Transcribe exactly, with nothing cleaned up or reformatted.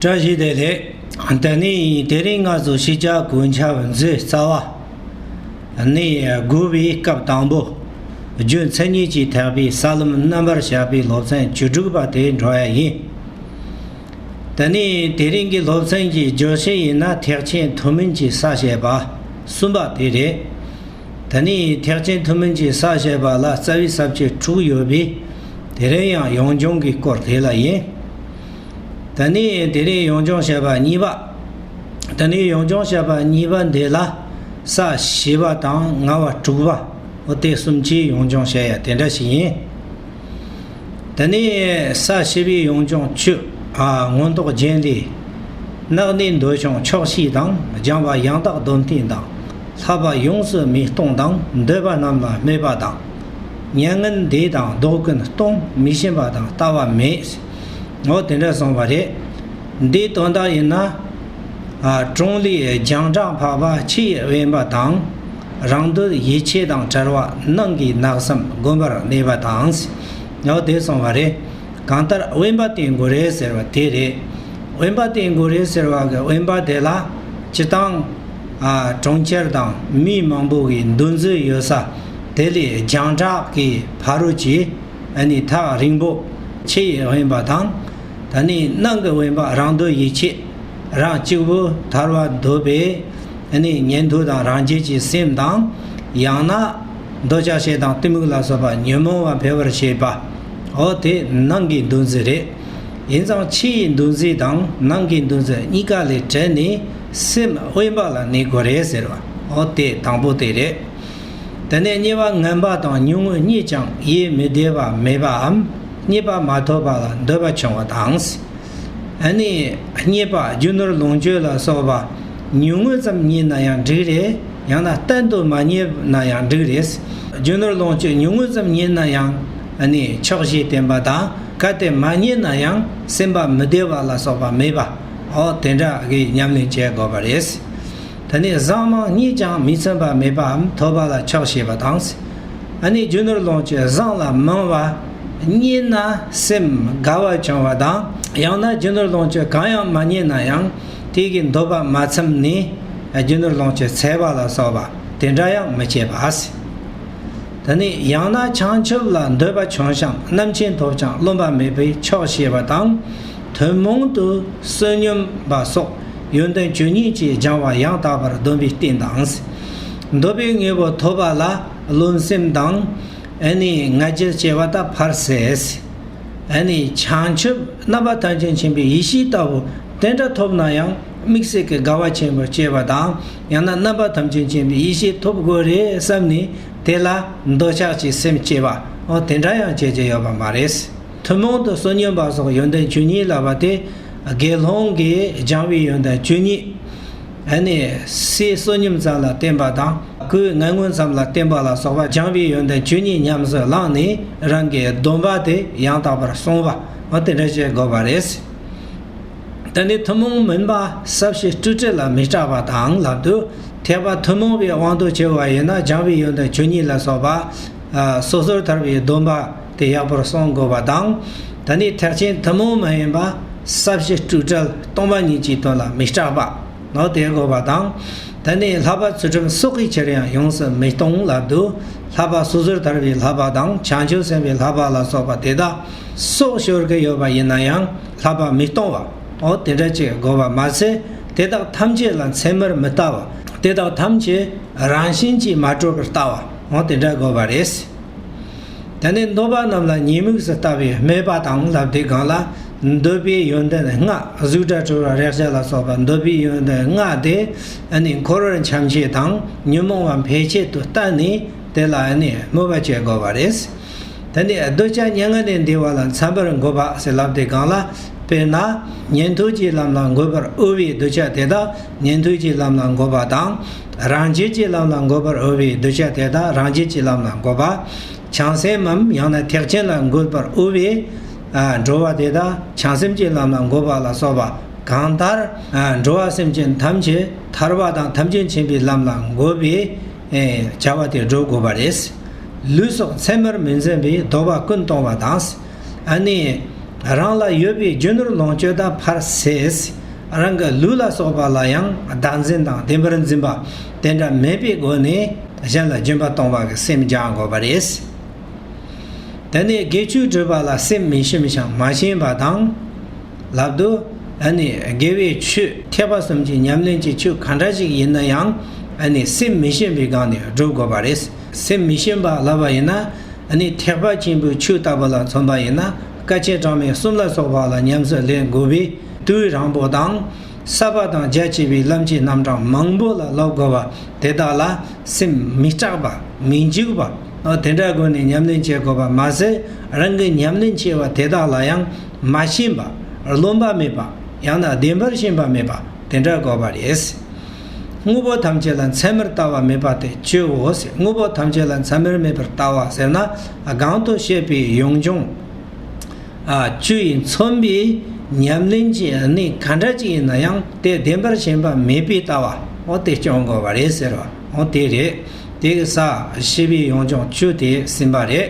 བཀྲ་ཤིས་བདེ་ལེགས། དེ་ནས་དེ་རིང་ང་ཚོ་ཤེས་བྱ་གོ་ཆ་མཛོད་རྩ་བ་ནས་དགུ་པའི་སྐབས་དང་པོ། རྒྱུ་མཚན་ཉིད་ཀྱིས་ཐེག་པའི་ས་ལམ་རྣམ་པར་དཔྱད་པའི་སློབ་ཚན་བཅུ་དྲུག་པ་དེ་འགྲོ་ཡ་ཡིན། དེ་ནས་དེ་རིང་གི་སློབ་ཚན་གྱི་བརྗོད་གཞི་ཡིན་ན། ཐེག་ཆེན་ཐུན་མིན་གྱི་ས་བྱེད་པ་གསུམ་པ་དེ་རེད། དེ་ནས་ཐེག་ཆེན་ཐུན་མིན་གྱི་ས་བྱེད་པ་ལ་རྩ་བའི་ས་བཅད་དྲུག་ཡོད་པས། དེ་རིང་ཡང་ཡོངས་སྦྱོང་གི་སྐོར་དེ་ལ་ཡིན། དེ་ནས་དེ་རིང་ཡོངས་སྦྱོང་བྱེད་པ་གཉིས་པ། དེ་ནས་ཡོངས་སྦྱོང་བྱེད་པ་གཉིས་པ་འདི་ལ་ས་བྱེ་བ་དང་ལྔ་བ་དྲུག་པ། འོ་དེ་གསུམ་གྱིས་ཡོངས་སྦྱོང་བྱེད་ཡ་དེ་འདྲ་ཞིག་ཡིན། དེ་ནས་ས་བྱེ་བའི་ཡོངས་སྦྱོང་བཅུ། ཨ། མངོན་རྟོགས་རྒྱན་ལས། གནག་ནས་འདོད་ཆུང་ཆོག་ཤེས་དང་། སྦྱང་བ་ཡང་དག་སྡོམ་བརྟན་དང་། བསླབ་པ་ཡོངས་སུ་མི་གཏོང་དང་། འདོད་པ་རྣམས་ལ་སྨོད་པ་དང་། མྱ་ངན་འདས་དང་ལྡོག་ཀུན་སྟོང་། མི་ཤེས་པ་དང་ལྟ་བ་མེད། འོ་དེ་འདྲ་གསུངས་པ་རེད། འདིའི་དོན་དག་ཡིན་ན། ཨ། གྲོང་ལས་རྒྱང་གྲགས་འཕགས་པ་ཆོས་དབེན་པ་དང་། རང་འདོད་ཡིད་ཆེས་དང་བྲལ་བ་ནང་གི་ནགས་སམ་དགོན་པར་གནས་པ་དང་། འོ་དེ་གསུངས་པ་རེད། གང་ལྟར་དབེན་པ་བསྟེན་དགོས་རེད་ཟེར་བ་དེ་རེད། དབེན་པ་བསྟེན་དགོས་རེད་ཟེར་བ་གི་དབེན་པ་དེ་ལ་སྤྱིར་བཏང་། ཨ། གྲོང་ཁྱེར་དང་མི་མང་པོ་གི་འདུ་འཛི་ཡོད་ས་དེ་ལས་རྒྱང་གྲགས་ཀྱི་ཕ་རོལ་གྱི། ཨ་ནི་ཐག་རིང་པོ་ཆོས་དབེན་པ་དང་། ད་ནི་ནང་གི་དབེན་པ་རང་འདོད་ཡིད་ཆེས། རང་གཅིག་པུ་ཐར་བ་འདོད་པའི་ཨ་ནི་ཉན་ཐོས་དང་རང་རྒྱལ་གྱི་སེམས་དང་། ཡང་ན་འདོད་ཆགས་ཞེ་སྡང་གཏི་མུག་ལ་སོགས་པ་ཉོན་མོངས་པ་འཕེལ་བར་བྱེད་པ། འོ་དེ་ནང་གི་འདུ་འཛི་རེད། ཡིན་ཙང་ཕྱི་ཡི་འདུ་འཛི་དང་ནང་གི་འདུ་འཛི་གཉིས་ཀ་ལས་བྲལ་ནས་སེམས་དབེན་པ་ལ་གནས་དགོས་རེད་ཟེར་བ། འོ་དེ་དང་པོ་དེ་རེད། དེ་ནས་རྙེད་པ་ངན་པ་དང་ཉུང་ངུ་རྙེད་ཀྱང་ཡིད་མི་བདེ་བ་མེད་པའམ། རྙེད་པ་མ་ཐོབ་པ་ལ་འདོད་པ་ཆུང་བ་དང་། ཨ་ནི་རྙེད་པ་རྒྱུ་ནོར་ལོངས་སྤྱོད་ལ་སོགས་པ་ཉུང་ངུ་ཙམ་རྙེད་ན་ཡང་འགྲིག་རེད། ཡང་ན་གཏན་དུ་མ་རྙེད་ན་ཡང་འགྲིག་རེད། རྒྱུ་ནོར་ལོངས་སྤྱོད་ཉུང་ངུ་ཙམ་རྙེད་ན་ཡང་ཨ་ནི་ཆོག་ཤེས་བསྟེན་པ་དང་། གལ་ཏེ་མ་རྙེད་ན་ཡང་སེམས་པ་མི་བདེ་བ་ལ་སོགས་པ་མེད་པ། འོ་དེ་འདྲ་གི་ཉམས་ལེན་བྱེད་དགོས་པ་རེད། ད་ནི་བཟང་མང་རྙེད་ཀྱང་མི་ཚིམ་པ་མེད་པའམ་ཐོབ་པ་ལ་ཆོག་ཤེས་པ་དང་། ཨ་ནི་རྒྱུ་ནོར་ལོངས་སྤྱོད་བཟང་ལ་མང་བ་རྙེད་ན་སེམས་དགའ་བ་བྱུང་བ་དང་། ཡང་ན་རྒྱུ་ནོར་ལོངས་སྤྱོད་གང་ཡང་མ་རྙེད་ན་ཡང་དེ་གི་འདོད་པ་མ་ཚིམ་ནས་རྒྱུ་ནོར་ལོངས་སྤྱོད་འཚོལ་བ་ལ་སོགས་པ་དེ་འདྲ་ཡང་མི་བྱེད་པ། ད་ནི་ཡང་ན་བྱང་ཆུབ་ལ་འདོད་པ་ཆུང་ཞིང་རྣམ་མཁྱེན་ཐོབ་ཀྱང་རློམ་པ་མེད་པས་ཆོག་ཤེས་པ་དང་། ཐུན་མོང་དུ་བསོད་སྙོམས་པ་སོགས་ཡོན་ཏན་བཅུ་གཉིས་ཀྱིས་སྦྱང་བ་ཡང་དག་པར་སྡོམ་པའི་རྟེན་དང་། འདོད་པའི་དངོས་པོ་ཐོབ་པ་ལ་རློམ་སེམས་དང་། ཨ་ནི་ང་རྒྱལ་སྐྱེ་བ་དག་ཕར་ཟད། ཨ་ནི་བྱང་ཆུབ་རྣམ་པ་ཐམས་ཅད་མཁྱེན་པའི་ཡེ་ཤེས་ལྟ་བུ་དེ་འདྲ་ཐོབ་ན་ཡང་དམིགས་བསལ་གྱི་དགའ་བ་ཆེན་པོར་སྐྱེ་བ་དང་། ཡང་ན་རྣམ་པ་ཐམས་ཅད་མཁྱེན་པའི་ཡེ་ཤེས་ཐོབ་དགོས་རེད་བསམ་ནས་དེ་ལ་འདོད་ཆགས་ཀྱི་སེམས་སྐྱེ་བ། འོ་དེ་འདྲ་ཡང་བྱེད་རྒྱུ་ཡོད་པ་མ་རེད། ཐུན་མོང་དུ་བསོད་སྙོམས་པ་སོགས་ཡོན་ཏན་བཅུ་གཉིས་ལབ་པ་དེ་དགེ་སློང་གིས་སྦྱང་བའི་ཡོན་ཏན་བཅུ་གཉིས། ཨ་ནི་སའི་བསོད་སྙོམས་ཙམ་ལ་བརྟེན་པ་དང་། གོས་ངན་ངོན་ཙམ་ལ་བརྟེན་པ་ལ་སོགས་པ་སྦྱང་བའི་ཡོན་ཏན་བཅུ་གཉིས་ཉམས་སུ་བླངས་ནས་རང་གི་སྡོམ་པ་དེ་ཡང་དག་པར་སྲུང་བ། འོ་དེ་འདྲ་བྱེད་དགོས་པ་རེད། དེ་ནི་ཐུན་མོང་མིན་པ་ས་བྱི་སྤྲོས་བྲལ་ལ་མི་སྐྲག་པ་དང་ལབ་དུས། ཐེག་པ་ཐུན་མོང་བའི་དབང་དུ་བྱས་པ་ཡིན་ན་སྦྱང་བའི་ཡོན་ཏན་བཅུ་གཉིས་ལ་སོགས་པ། ཨ། སོ་སོར་ཐར་པའི་སྡོམ་པ་དེ་ཡག་པོར་སྲུང་དགོས་པ་དང་། ད་ནི་ཐེག་ཆེན་ཐུན་མོང་མ་ཡིན་པ་ས་བྱི་སྤྲོས་བྲལ་སྟོང་པ་ཉིད་ཀྱི་དོན་ལ་མི་སྐྲག་པ། འོ་དེ་དགོས་པ་དང་། ད་ནི་བསླབ་པ་ཚུལ་ཁྲིམས་སྲོག་གི་ཕྱིར་ཡང་ཡོངས་སུ་མི་གཏོང་ལབ་དུས། བསླབ་པ་སོ་སོར་ཐར་པའི་བསླབ་པ་དང་བྱང་ཆུབ་སེམས་དཔའི་བསླབ་པ་ལ་སོགས་པ་དེ་དག་སྲོག་ཤོར་གྱི་ཡོད་པ་ཡིན་ན་ཡང་བསླབ་པ་མི་གཏོང་བ། འོ་དེ་འདྲ་ཅིག་དགོས་པ་མ་ཚད། དེ་དག་ཐམས་ཅད་ལ་མཚན་མར་མི་ལྟ་བ། དེ་དག་ཐམས་ཅད་རང་བཞིན་གྱིས་མ་གྲུབ་པར་ལྟ་བ། འོ་དེ་འདྲ་དགོས་པ་རེད། དེ་ནས་འདོད་པ་རྣམས་ལ་ཉེས་དམིགས་སུ་ལྟ་བའི་སྨོད་པ་དང་ལབ་དུས་སྒང་ལ། འདོད་པའི་ཡོན་ཏན་ལྔ། གཟུགས་སྒྲ་དྲི་རོ་རེག་བྱ་ལ་སོགས་པ་འདོད་པའི་ཡོན་ཏན་ལྔ་དེ། ཨ་ནི་འཁོར་བར་འཁྱམས་བྱེད་དང་ཉོན་མོངས་པ་འཕེལ་ཆེད་དུ་བལྟས་ནས་དེ་ལ་ཨ་ནི་སྨོད་པ་བྱེད་དགོས་པ་རེད། དེ་ནས་གདུལ་བྱ་མྱ་ངན་ལས་འདས་པ་ལ་འཚམ་པར་འགོད་པ་ཟེར་ལབ་དུས་སྒང་ལ། དཔེར་ན་ཉན་ཐོས་ཀྱི་ལམ་ལ་འགོད་པར་འོས་པའི་གདུལ་བྱ་དེ་དག་ཉན་ཐོས་ཀྱི་ལམ་ལ་འགོད་པ་དང་། རང་རྒྱལ་གྱི་ལམ་ལ་འགོད་པར་འོས་པའི་གདུལ་བྱ་དེ་དག་རང་རྒྱལ་གྱི་ལམ་ལ་འགོད་པ། བྱང་སེམས་མམ་ཡང་ན་ཐེག་ཆེན་ལ་འགོད་པར་འོས་པའི། ཨ། འགྲོ་བ་དེ་དག་བྱང་སེམས་ཀྱི་ལམ་ལ་འགོད་པ་ལ་སོགས་པ། གང་ལྟར། ཨ། འགྲོ་བ་སེམས་ཅན་ཐམས་ཅད་ཐར་པ་དང་ཐམས་ཅད་མཁྱེན་པའི་ལམ་ལ་འགོད་པའི། ཨེ། བྱ་བ་དེ་སྒྲུབ་དགོས་པ་རེད། ལུས་སོགས་མཚན་མར་མི་འཛིན་པའི་ལྡོག་པ་ཀུན་གཏོང་བ་དང་། ཨ་ནི་ རང་ལ་ཡོད་པའི་རྒྱུ་ནོར་ལོངས་སྤྱོད་དང་ཕར་ཟད། རང་གི་ལུས་ལ་སོགས་པ་ལ་ཡང་བདག་འཛིན་དང་བདེན་པར་འཛིན་པ་དེ་འདྲ་མེད་པའི་སྒོ་ནས་གཞན་ལ་སྦྱིན་པ་གཏོང་བ་གི་སེམས་སྦྱང་དགོས་པ་རེད། དེ་ནས་དགེ་ཆོས་སྒྲུབ་པ་ལ་སེམས་མི་ཞུམ་ཞིང་མ་ཞེན་པ་དང་། ལབ་དུས་ཨ་ནི་དགེ་བའི་ཆོས་ཐེག་པ་གསུམ་གྱི་ཉམས་ལེན་གྱི་ཆོས་ག་འདྲ་ཞིག་ཡིན་ན་ཡང་ཨ་ནི་སེམས་མི་ཞུམ་པའི་སྒང་ནས་སྒྲུབ་དགོས་པ་རེད། སེམས་མི་ཞུམ་པ་ལབ་པ་ཡིན་ན། ཨ་ནི་ཐེག་པ་ཆེན་པོའི་ཆོས་ལྟ་བུ་ལ་མཚོན་པ་ཡིན་ན། སྐལ་ཆེན་གྲངས་མེད་གསུམ་ལ་སོགས་པ་ལ་ཉམས་སུ་ལེན་དགོས་པའི་དུས་རིང་པོ་དང་། གསར་པ་དང་རྒྱ་ཆེ་བའི་ལམ་གྱི་རྣམ་གྲངས་མང་པོ་ལ་སློབ་དགོས་པ་དེ་དག་ལ་སེམས་མི་སྐྲག་པ་མི་འཇིགས་པ། ཨ་དེ་འདྲ་སྒོ་ནས་ཉམས་ལེན་བྱེད་དགོས་པ་མ་ཟད། རང་གི་ཉམས་ལེན་བྱས་པ་དེ་དག་ལ་ཡང་མ་ཞེན་པ། རློམ་པ་མེད་པ། ཡང་ན་བདེན་པར་ཞེན་པ་མེད་པ་དེ་འདྲ་དགོས་པ་རེད། དངོས་པོ་ཐམས་ཅད་ལ་མཚན་མར་ལྟ་བ་མེད་པ་དེ་བཅུའོ་ཟེར། དངོས་པོ་ཐམས་ཅད་ལ་མཚན་མར་མེད་པར་ལྟ་བ་ཟེར་ན། གོང་དུ་བཤད་པའི་ཡོངས་སྦྱོང་ཨ་བཅུ་ཡིས་མཚོན་པའི་ཉམས་ལེན་གྱི་གནས་ག་འདྲ་ཅིག་ཡིན་ན་ཡང་དེ་བདེན་པར་ཞེན་པ་མེད་པའི་ལྟ་བ་འོ་དེ་སྐྱོང་དགོས་པ་རེད་ཟེར་བ་འོ་དེ་རེད། དེ་གི་ས་བཤད་པའི་ཡོངས་སྦྱོང་བཅུ་དེ་ཟིན་པ་རེད།